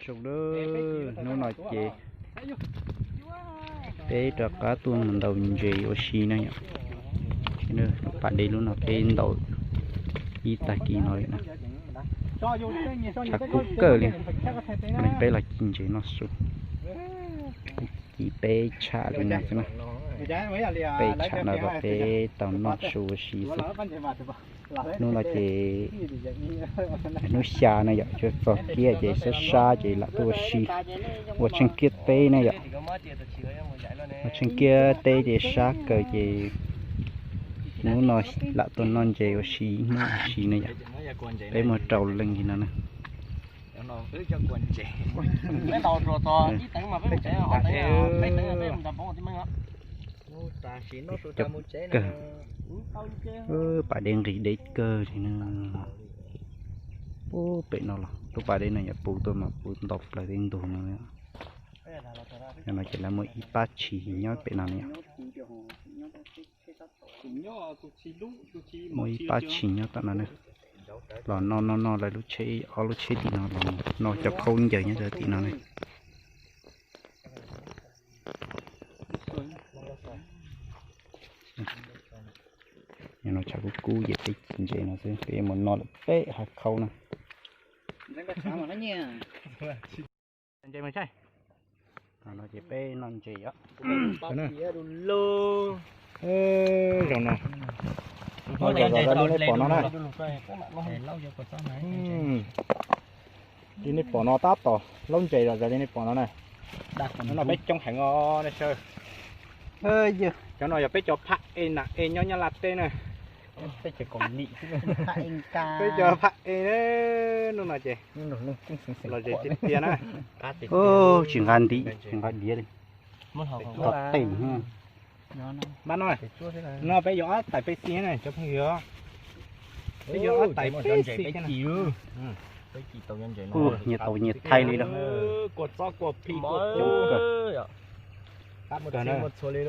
Zoo, hnub no ces peb rov qab tuaj mus ntaus ntses ua si na yom. Pas dej lub no peb ntaus ib tag kis no li na. Tshav kub kawg li. Peb los ci ntses noj su, ci peb tsham li no xwb na. Peb tsham no kom peb tau noj su ua si xwb. Hnub no ces hnub xya na yom, txog kiag ces sab sab ces lam tuaj ua si, ua tsheej kiab teb na yom. Ua tsheej kiab teb ces sab kawg ces hnub no lam tuaj noj ntses ua si ib hnub ua si na yom. Peb muaj rau leej li no na. Kawg, pas dej nqis deb kawg li na. Ub, pem no los lub pas dej no yog puv tuaj mas puv nto plaws tej ntug no. Yog no ces lawv muaj ib pab tshis nyob pem no na. Muaj ib pab tshis nyob tom no na. Los noj noj noj lawv lub tsheb, ob lub tsheb tim no los noj cov khaub ncaws nyob rau tim no na. Yog no tshav kub kub ces peb ci ntses no xwb, peb mus noj lawm peb hav khaub na. Ntses mas saib. No ces peb noj ntses os. Zaum no, zaum no li nej pom no na. Li nej pom no tab tom laub ntses zom zaws li nej pom no na. No peb coob heev os nej sawb. Cov no yog peb cov phaj e nam e nyob Nyab Laj teb na. Peb cov phaj e na, hnub no ces los ze tiag tiag na. Tsis nqa nti, tsis nqa diav li. Tog tes. Npab no, no peb yuav ob tais peb xij na cov phooj ywg. Peb yuav ob tais peb xij na. Nyias tau nyias thaij li no. Kua txob kua phi kua phi. Tab kawg na. Kua txob li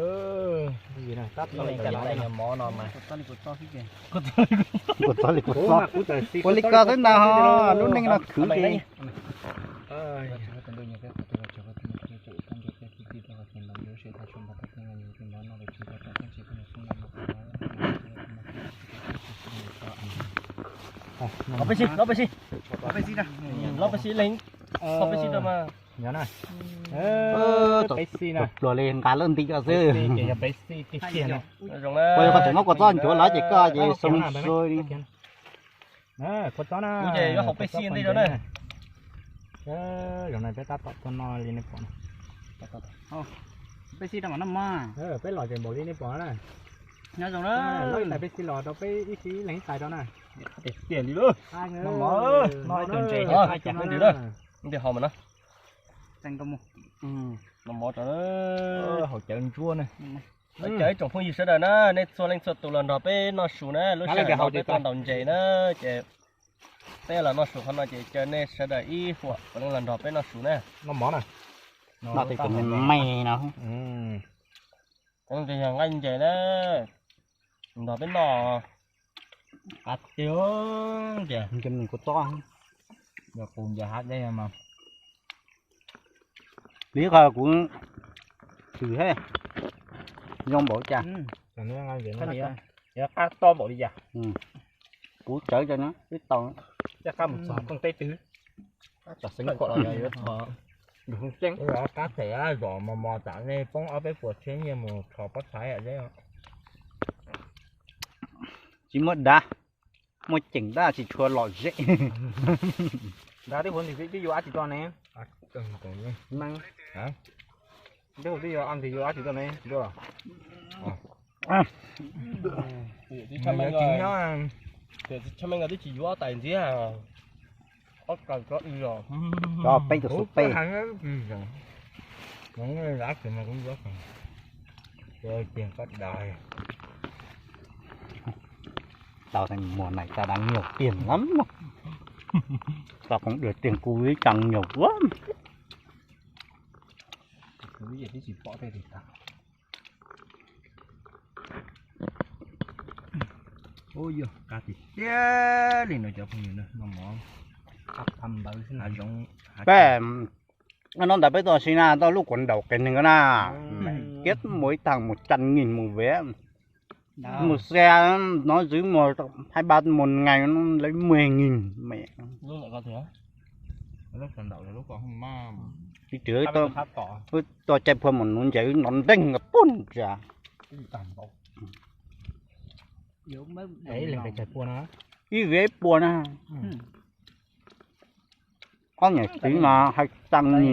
kua txob. Ua li ko xwb ntag ho, lub neej no khwv li. Los peb xij, los peb xij. Los peb xij leeg, los peb xij rau mas. Nyob na. Peb xij na. Pluas li nqa lawm nti ko xwb. Peb xij tiag tiag na. Koj tseem muab kua txob nchuav lawm ces koj ces xoo xua li. Kua txob na. Kuv ces yuav haus peb xij ntej rau na. Zaum no peb tab tom tuaj noj li nej pom no. Peb xij rau mas noj mas. Peb los ces npaum li nej pom na. Nyob zoo na. Lawv tais peb xij los rau peb ib xij leeg ib tais rau na. Tiag tiag li lawm. Noj mov, noj ib tug ntses, ib cas ntws na. Ntws haus mas na. Noj mov rau haus cawv ntsuab na. Caw ib tsoom phooj ywg sawv daws na, nej txhua leej txhua tus los nrog peb noj su na, lub sij hawm no peb tuaj ntaus ntses na, ces peb los noj su qhov no ces caw nej sawv daws ib huam puav leej los nrog peb noj su na. Noj mov na. Noj tej tus me me no. Yog nqaij ntses na, nrog peb noj. Qab tiag tiag. Yog qus ncaws hav dej mas. Li qhov kuv xwm he, zoo npaum cas. Qab to npaum li cas. Kuv tsawv cov no ib tau. Coj qab mus txog kooj teb twg. Cov xeev khuam los yog yuav txog nrug Hoob Xeeb. Qab phem zom mos mos tam nej poob ob peb puas txhiab nyiaj mus rho pob txha zeb. Tsis muaj dav, muaj ceem tab tsis tshua lom zem. Dav twb huv ntxim twb yuav dab tsi tso ne. Twb huv twb yuav dab tsi tso ne. Twb tsis yuav tais ntxiab. Ob kaws tso wb os. Cov peb tug xub peb. Tau, mùa này tao đang nhiều tiền lắm. Tao cũng được tiền, kuv ib txhia nhiều quá. Ub, yog qab tiag tiag li no cov phooj ywg na, noj mov. Peb, no ntawd peb tuaj si na, tau lub kuv nraum qis neeg ko na, kiab mus ib tag mus tsa ngis mus ve, mus xia, no xwb mus hais npa mus nqaij lawv muag ngis me. Tsis tw, tuaj caij phua mus nuv ncaws nrov nteeg nkaus pug ntsa. Ib viv ib puas na. Ob niam txiv mas hais tag li.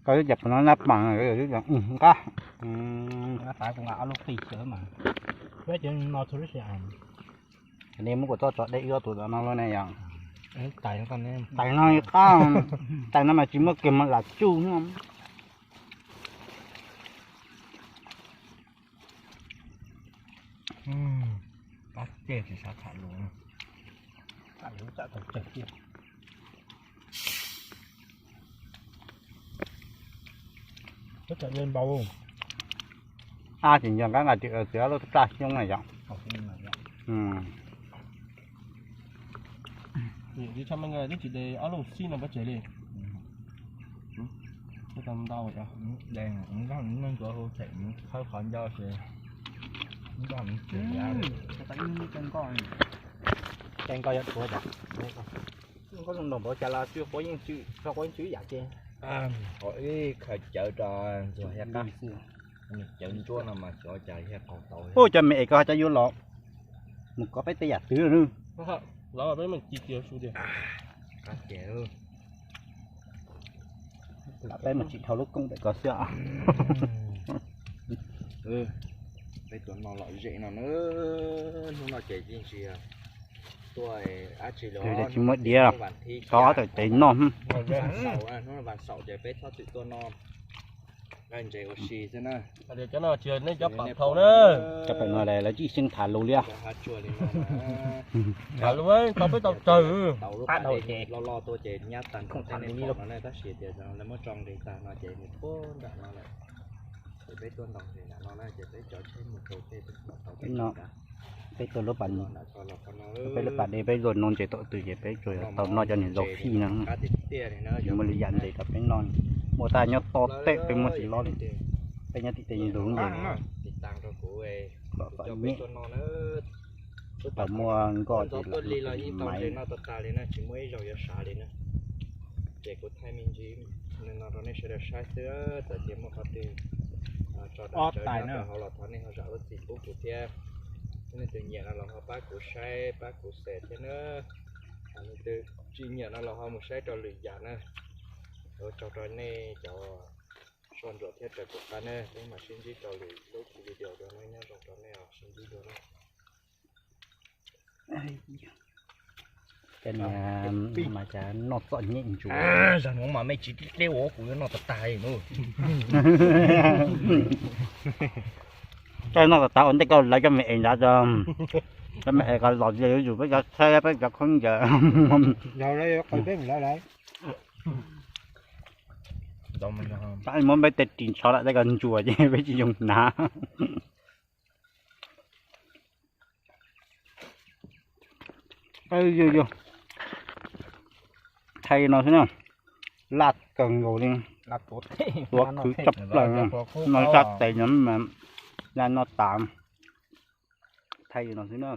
Koj ib cas puas no nab pas nqaj. Nej muab kuv txoj tso dej ib ob tus no lawm ne yom. Tais no qab, tais no mas tsis muaj kiag mas lam tsuj. Pab tiag tsis xav tham lus. Ab tsis nco nqab nqa tsis txiav lub raj xyoob na yom. Twb tsis de ob lub xib no pab tsev li. Ntsuav hu them khawb qhov ncauj ces noj tsis ya. Cai nkoj yuav rhuav cas? Nkoj zoo nraug npaum cas los tsw quav yeej tsw, tsw quav yeej tsw ib yam ces. Qhov ib khaws cawv rau ntxuag thiab qab, cawv ntsuab no mas xyov cas thiaj qaug tau. Ua cas me es ko ho cov yuav los mus kov peb tej yam twg lawm. Lam peb mus tsim dhau lub koob pem ko xwb. Peb tuaj noj lom zem no na, hnub no ces yeej tsis tuaj dab tsi los tsis muaj diav, thov tawm tes noj. Hnub vas xaum ces peb txhob txwm tuaj noj, nqaij ntses ua si xwb na. Cov pem no lawv tsis xyeej tham lus li. Tham lus tau peb tau tsawg. Lo lo tuaj ces nyab tag nrho tej nej pom no na, tab sis tias lawv muab tso nqis tag no ces nws puag nram no lawm. Ces peb tuaj ntaus nqis nram no na ces peb cov tsheb mus rau tej peb tau peb no. Peb tuaj lub pas, peb lub pas dej peb luaj no ntses tau twg ces peb tsuas yog tau noj cov niag zaus fij no. Tsis muaj li yam ntses rau peb noj, muaj tab nyob toj tej peb muab tsis lob li. Peb nyob tim tej ntug ntses kom txom nyem. Tau muaj nkoj ces lam maiv. Ces kuv thaij me ntsis no rau nej sawv daws saib xwb, txawm tias muaj qhov twg tso dam tsawv nyob rau hauv los thov nej ho zam lub txim pub kuv thiab. Leej twg nyiam no los ho pab kuv saib pab kuv share thiab na. Leej twg tsis nyiam no los ho mus saib rau lwm yam na. Ua tsaug rau nej cov soj ntsuam thiab raws kuv qab na, peb mam sib ntsib rau lwm lub video dua na, nyob zoo rau nej os, sib ntsib dua na. Cov niag mas cas noj txom nyem ntsuav. Zag nuav mas mej tsis dleb ua kuv yuav noj tag tag no. Koj noj tag tag ua ntej koj lawv cov me es nrad, cov me es ko los yuav yus peb cov tsheb peb cov khaub ncaws. Muab peb tej ris ntsho lawm tej ko ntsuas ces peb tsis zoo hnav. Yog, thaij no xwb na, laj kawg nkaus li, tuav khwv tshaj plaws, noj sab tes no mas, laj noj tas, thaij no xwb na.